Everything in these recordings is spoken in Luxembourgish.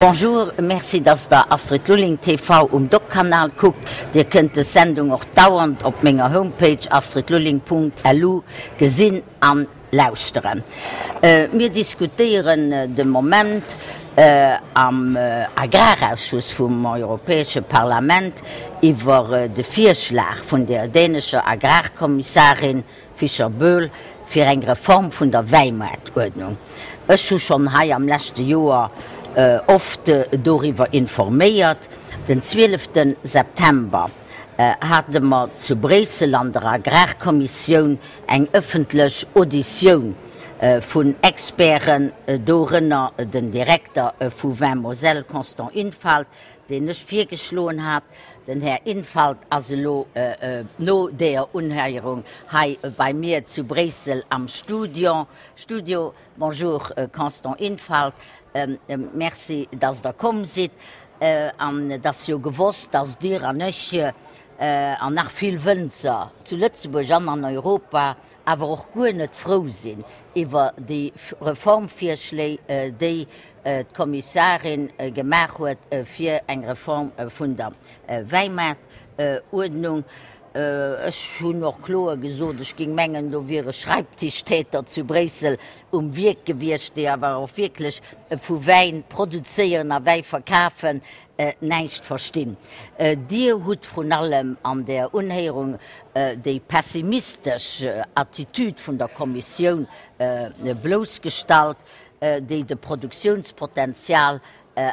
Bonjour, merci dass der Astrid Lulling TV um Doc-Kanal kuckt. Dir kënnt des Sendung och dauernd op menger Homepage astridlulling.lu gesinn an lauschteren. Mir diskutéieren de Moment am Agrarausschuss vum Europäesche Parlament iwwer de Virschlag vun der dänescher Agrarkommissarin Fischer-Boel fir eng Reform vun der Wäimaartuerdnung. Ech hu schonn hei am leschte Joer oft doriwwer informéiert. Den 12 September hate mer zu Bréissel an der Agrarkommissioun eng ëffentlech Auditioun vun Experten, dorënner den Direkter vu Vin Moselle Constant Infalt, deen ech virgeschloen hat. Den Här Infalt ass elo no deeër Unhéierung hei bei mir zu Bréissel am Studio. Bonjour Constant Infalt, merci dass Der komm sidd. An et ass jo gewosst, dass Dir an ech an nach vill Wënzer zu Lëtzebuerg an an Europa awer och guer net frou sinn iwwer déi Reformvirschléi, déi d'Kommissarin gemaach huet fir eng Reform vun der Wäimaartuerdnung. Ech hunn och kloer gesot, ech géing mengen, do wiere Schreibtischtäter zu Bréissel um Wierk gewiescht, déi awer och wierklech vu Wäin produzéieren a Wäi verkafen näischt verstinn. Dir hutt vrun allem an där Unhéierung déi pessimistesch Attitüd vun der Kommissioun bloussgestallt, déi de Produktiounspotenzial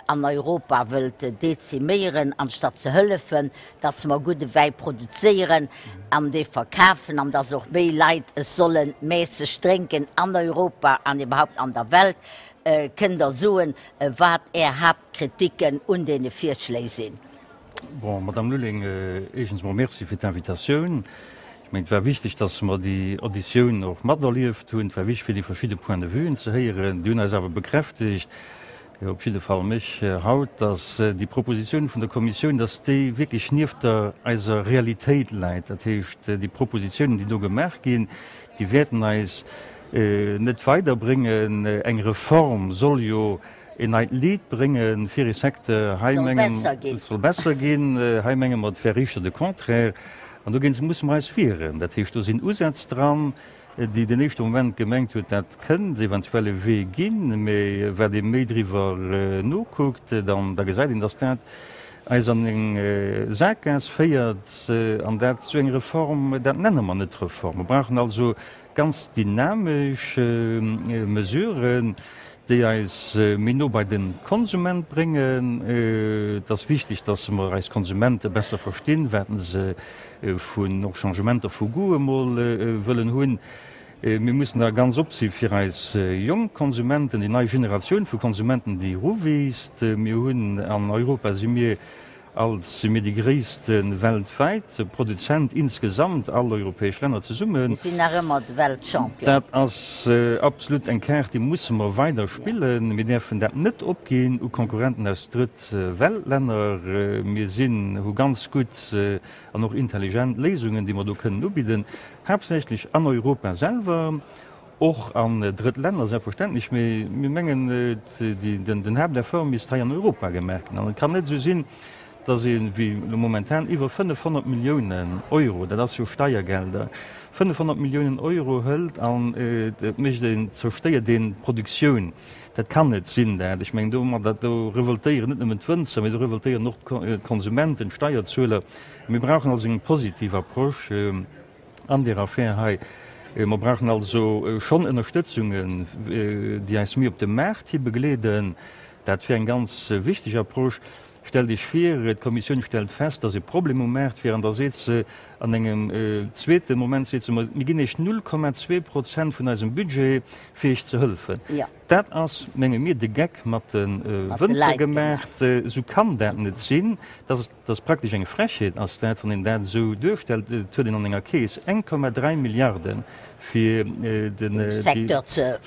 an Europa wëllt deziméieren, anstatt ze hëllefen, dass mer gudde Wäi produzéieren an dee verkafen an dass och méi Leit es solle mässeg drénken an Europa an iwwerhaupt an der Welt. Kënnt Der soen, wat Är Haaptkritiken un deene Virschléi sinn? Bon, Madame Lulling, éischtens emol Merci fir d'Invitatioun. Ech mengen, et war wichteg, dass mer déi Auditioun och materlieft hunn. Et war wichteg, fir déi verschidde Points de vuen ze héieren. Déi hunn eis awer bekräftegt, op jidde Fall mech haut, dass déi Propositioun vun der Kommissioun, dass déi wierklech nieft der eiser Realitéit läit. Dat heescht, déi Propositiounen, déi do gemaach ginn, déi wäerten eis net weiderbréngen. Eng Reform soll jo een neit Lead brénge fir ee Secteur. Hei menge mer, et soll besser ginn. Hei menge mer, et wär éischter de Contraire. An dogéint musse mer eis wieren. Dat heescht, do sinn Usätz dran, déi den éischte Moment gemengt huet, dat kënnt eventuell e Wee ginn. Mä wat ee méi driwwer nokuckt, dann da gesäit een, datt dat eis an eng Sakgaass féiert. An dat, esou eng Reform, dat nenne mer net Reform. Mer brauchen also Ganz dynamesch Mesuren, déi eis méi no bei de Konsument bréngen. Et ass wichteg, dass mer eis Konsumente besser verstinn, wat se vun och Changementer vu Goût emol wëllen hunn. Mir mussen da ganz op si fir eis jonk Konsumenten, déi nei Generatioun vu Konsumenten, déi eruwiisst. Mir hunn an Europa si mir Als si mir déi gréisste weltwäit Produzent insgesamt, all europäesch Länner zesummen. Mir sinn nach ëmmer de Weltchampion. Dat ass absolut eng Kaart, déi musse mer weider spillen. Mir däerfen dat net opginn u Konkurrenten aus Drëtt-Welt-Länner. Mir sinn, hu ganz gutt an och intelligent Léisungen, déi mer do kënnen ubidden, haaptsächlech an Europa selwer. Och an drëtt Länner selbstverständlech, mee mir mengen, den Haapteffort misst hei an Europa gemaach ginn. An et kann net esou sinn, datt ee wéi elo momentan iwwer 500 Milliounen Euro, dat ass jo Steiergelder, 500 Milliounen Euro hëlt an et mécht een, zerstéiert een d'Produktioun. Dat kann net sinn, dat. Ech mengen, domadder, do revoltéieren net nëmmen d'Wënzer, mee do revoltéieren och d'Konsumenten, d'Steierzueler. Mir brauchen also eng positiv Approche. An där Affär hei. Mer brauchen also schonn Ënnerstëtzungen, déi eis méi op de Maart hi begleeden. Dat wär eng ganz wichteg Approche. Stellt Iech vir, d'Kommissioun stellt fest, dass e Problem um Maart wier, an da seet se an engem zweete Moment, seet se, Mir ginn Iech 0,2 Prozent vun eisem Budget, fir Iech ze hëllefen. Dat ass, menge mir, de Geck mat de Wënzer gemaach. Esou kann dat net sinn. Dat ass praktesch eng Frechheet, ass dat, wann een dat esou duerstellt. Et huet een an enger Keess 1,3 Milliarde fir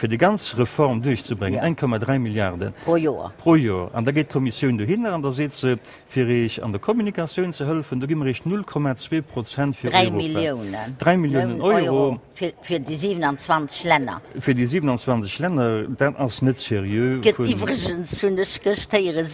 déi ganz Reform duerchzebréngen, 1,3 Milliarden pro Joer. Pro Joer. An da geet d'Kommissioun dohinner an da seet se, fir Iech an der Kommunikatioun ze hëllefen, do gi mer Iech 0,2 Prozent fir Europa. 3 Milliounen Euro. Fir déi 27 Länner. Fir déi 27 Länner. Dat ass net seriö Gëtt vun. Iwwregens, hunn ech gëscht héieren.